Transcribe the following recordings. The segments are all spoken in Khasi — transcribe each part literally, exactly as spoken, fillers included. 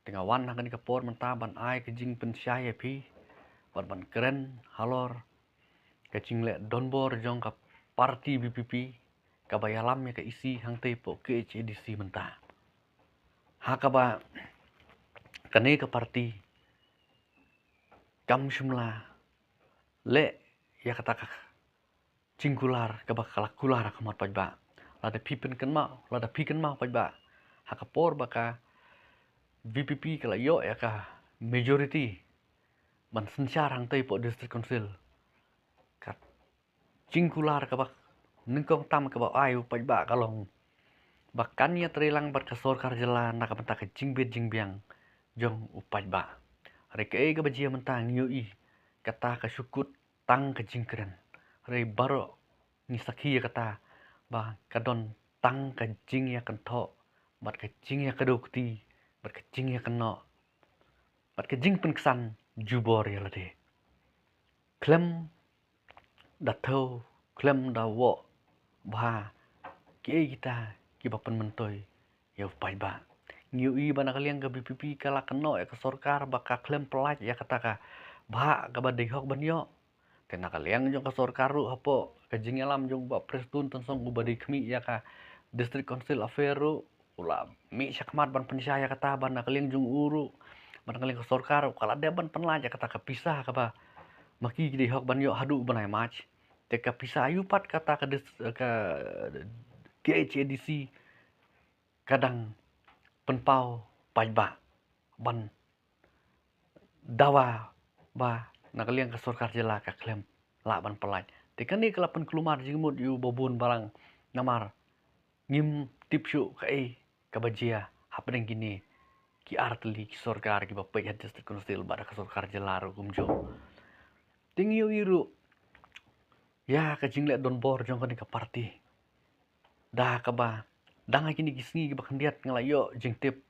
Te nga wan ha kane ka por mynta ban ai ka jingpynshai ïa phi, bad ban kren halor ka jingleh donbor jong ka party VPP, kaba ïalam ïa ka EC hangtei hapoh KHADC mynta. Ha kaba kane ka party kam shym la leh ïa kata ka jingkular kaba ka la kular ha khmat paidbah. Lada phi pynkynmaw, lada phi kynmaw paidbah, ha ka por ba ka VPP ka la ïoh ïa ka majority ban synshar hangtei hapoh District Council, ka jingkular kaba nyngkong tam kaba ai u paidbah ka long ba kan ïatreilang bad ka sorkar jylla na ka bynta ka jingbit jingbiang jong u paidbah. Hynrei kaei kaba jia mynta ngi ïohi kata ka shu kut tang ka jingkren. Hynrei baroh ngi sakhi ïa kata ba ka don tang ka jingïakynthoh bad ka jingïakdew kti bad ka jingïakynnoh bad ka jingpynksan jubor ïa lade. Khlem da thew, khlem da wad bha kiei kita kiba pynmyntoi ïa u paidbah. Ngi ïohi ba na ka liang ka VPP ka la kynnoh ïa ka sorkar ba ka khlem pyllait ïa kata ka bhah kaba dei hok ban ïoh. Te na ka liang jong ka sorkar ruh hapoh ka jingïalam jong Bah Prestone Tynsong uba dei khmih ïa ka District Council Affair ruh, u la mih shakhmat ban pynshai ïa kata ba na ka liang jong u ruh, ba na ka liang ka sorkar ruh ka la dep ban pynlait ïa kata ka pisa kaba ma ki ki dei hok ban ïoh haduh u bnai March. Te ka pisa aïu pat kata ka dis-, ka KHADC ka dang pynpaw paidbah ban dawa ba na ka liang ka sorkar jylla ka khlem lah ban pyllait. Te kane ka la pynkulmar jingmut ïa u ba bun balang namar ngim tip shuh kaei kaba jia hapdeng kine ki artylli ki sorkar kiba peit ha District Council bad ka sorkar jylla ruh kumjuh. Te ngi ïohi ruh ïa ka jingleh donbor jong kane ka party. Da kaba dang ha kine ki sngi kiba khyndiat nga la ïoh jingtip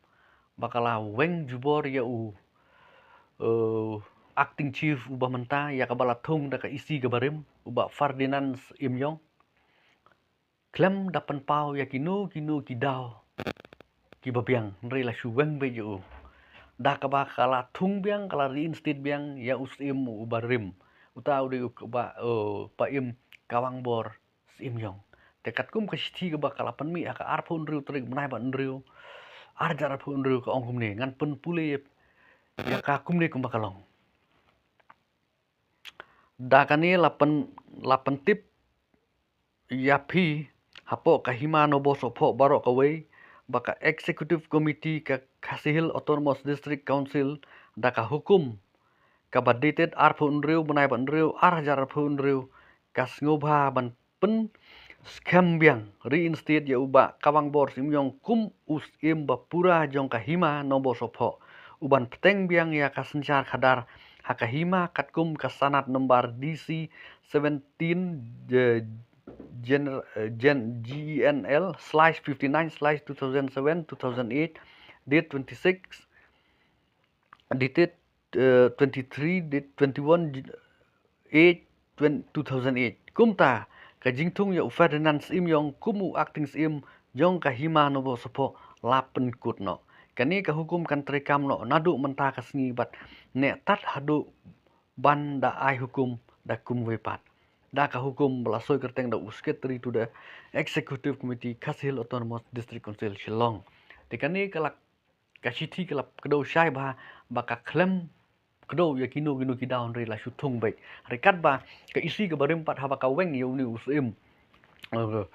ba ka la weng jubor ïa u, eh, acting chief uba mynta, ïa kaba la thung da ka EC kaba rim, u Bah Ferdinand Syiemliong. Khlem da pynpaw ïa kino kino ki daw kiba biang, hynrei la shu weng beit ïa u. Da kaba ka la thung biang, ka la reinstate biang ïa u Syiem uba rim. Uta u dei u Bah, eh, Bah Im Kawangbor Syiemliong. Te katkum ka shithi kaba ka la pynmih ha ka arphew hynriew tarik bnai ba hynriew, ar hajar arphew hynriew ka ong kumne, ngan pynpule ïa ka kumne kumba ka long. Da kane la pyn-, la pyntip ïa phi hapoh ka Hima Nobosohphoh baroh kawei ba ka Executive Committee ka Khasi Hills Autonomous District Council da ka hukum kaba dated arphew hynriew bnai ba hynriew, ar hajar arphew hynriew, ka sngewbha ban pynskhem biang, reinstate ïa u Bah Kawangbor Syiemliong kum u Syiem ba pura jong ka Hima Nobosohphoh, u ban bteng biang ïa ka synshar khadar ha ka hima katkum ka sanad number D C seventeen, eh, Gen-, eh, Gen-, G E N L slash fifty-nine slash two thousand seven, two thousand eight, date twenty-six, dated, eh, twenty-three, date twenty-one, eight, twenty, two thousand eight. Kumta, ka jingthung ïa u Ferdinand Syiemliong kum u acting Syiem jong ka Hima Nobosohphoh la pynkut noh. Kane ka hukum kan treikam noh naduh mynta ka sngi bad ne tad haduh ban da ai hukum da kumwei pat. Da ka hukum ba la soi kyrteng da u Secretary to the Executive Committee Khasi Hills Autonomous District Council Shillong. Te kane ka la ka shithi ka la kdew shai bha ba ka khlem kdew ïa kino kino ki daw hynrei la shu thung beit. Hynrei katba ka EC kaba rim pat haba ka weng ïa une u Syiem, eh,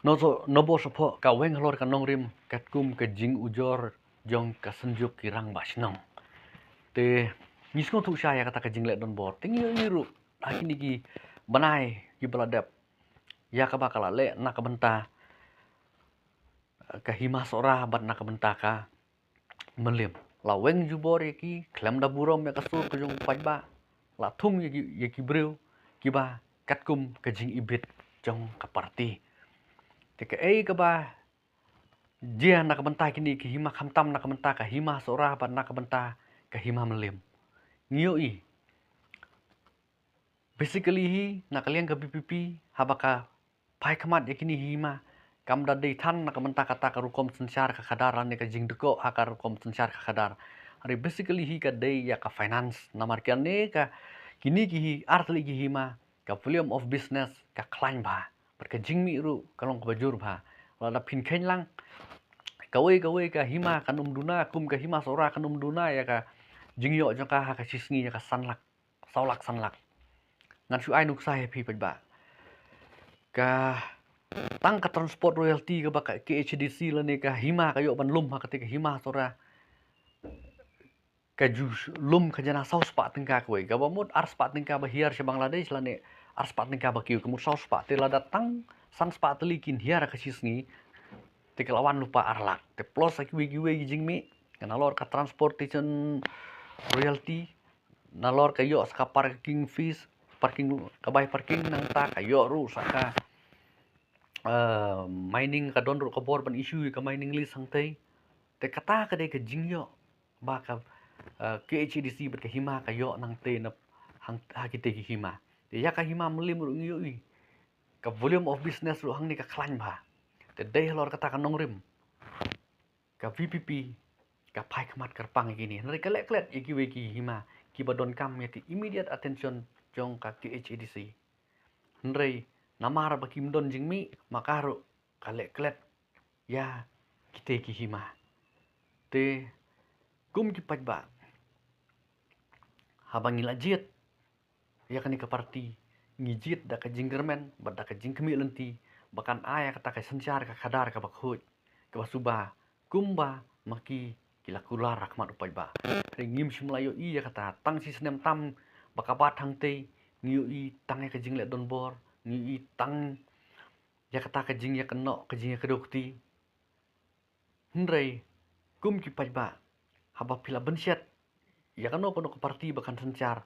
Noso-, Nobosohphoh ka weng halor ka nongrim katkum ka jingujor jong ka Synjuk ki Rangbah Shnong. Te ngi sngewthuh shai ïa kata ka jingleh donbor. Te ngi ïohi ruh ha kine ki bnai kiba la dep ïa kaba ka la leh na ka bynta ka Hima Sohra bad na ka bynta ka Mylliem. La weng jubor ïa ki, khlem da burom ïa ka sur ka jong u paidbah. La thung ïa ki, ïa ki briew kiba katkum ka jingibit jong ka party. Te kaei kaba jia na ka bynta kine ki hima, khamtam na ka bynta ka Hima Sohra bad na ka bynta ka Hima Mylliem, ngi ïohi basically hi na ka liang ka VPP, haba ka phai khmat ïa kine hi hima, Kam da dei than na ka bynta kata ka rukom synshar ka khadar lane ka jingdkoh ha ka rukom synshar ka khadar. Hynrei basically hi ka dei ïa ka finance, namar kane ka, kine ki hi, ar tylli ki hima, ka volume of business ka khlaiñ bha, bad ka jingmih ruh ka long kaba jur bha. Lada phin kheiñ lang, kawei kawei ka hima kan ym duna, kum ka Hima Sohra kan ym duna ïa ka jingïoh jong ka ha ka shi sngi ïa ka san lak, saw lak san lak. Ngan shu ai nuksa ïa phi paidbah. Ka, tang ka transport royalty kaba ka K H A D C lane ka hima ka ïoh ban lum ha kata ka Hima Sohra, ka ju lum khajna saw spah tyngka kawei, kaba mut ar spah tyngka ba hiar sha Bangladesh lane ar spah tyngka ba kiew, ka mut saw spah. Te lada tang san spah tylli kin hiar ha ka shi sngi, te ka la wan lypa ar lak. Te plus ha kiwei kiwei ki jingmih, ka nalor ka transportation royalty, nalor ka ïoh sa ka parking fees, parking, ka bai parking, nangta ka ïoh ruh sa ka, eh, mining, ka don ruh ka bor ban issue ïa ka mining lease hangtei. Te kata ka dei ka jingïoh ba ka, eh, K H A D C bad ka hima ka ïoh nangtei na hang, ha kitei ki hima. Te ïa ka Hima Mylliem ruh ngi ïohi ka volume of business ruh hangne ka khlaiñ bha. Te dei halor kata ka nongrim ka V P P ka phai khmat kyrpang ïa kine, hynrei ka leh klet ïa kiwei ki hima kiba donkam ïa ka immediate attention jong ka K H A D C. Hynrei namar ba kim don jingmih, ma ka ruh ka leh klet ïa kitei ki hima. Te kum ki paidbah, haba ngi la jied ïa kane ka party, ngi jied da ka jingkyrmen bad da ka jingkhmih lynti ba kan ai ïa kata ka synshar ka khadar kaba khuid, kaba suba, kumba ma ki ki la kular ha khmat u paidbah. Hynrei ngim shym la ïohi ïa kata, tang shi snem tam ba ka bat hangtei, ngi ïohi tang ïa ka jingleh donbor, ngi ïohi tang ïa kata ka jingïakynnoh, ka jingïakdew kti. Hynrei kum ki paidbah, haba phi la bynshet ïa kano kano ka party ba kan synshar,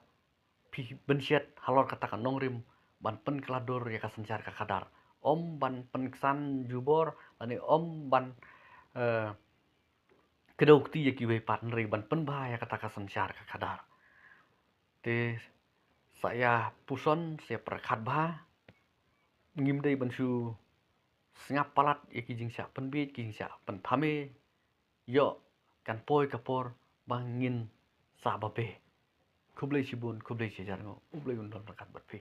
phi bynshet halor kata ka nongrim ban pynkylla dur ïa ka synshar ka khadar. Ym ban pynksan jubor lane ym ban, eh, kdew kti ïa kiwei pat, hynrei ban pynbha ïa kata ka synshar ka khadar. Te sa ïa puson, sa ïa pyrkhat bha. Ngim dei ban shu sngap palat ïa ki jingshah pynbieit, ki jingshah pynthame. Ïoh kan poi ka por ba ngin sa babe. Khublei shibun, khublei shihajar nguh, U Blei un don ryngkat bad phi.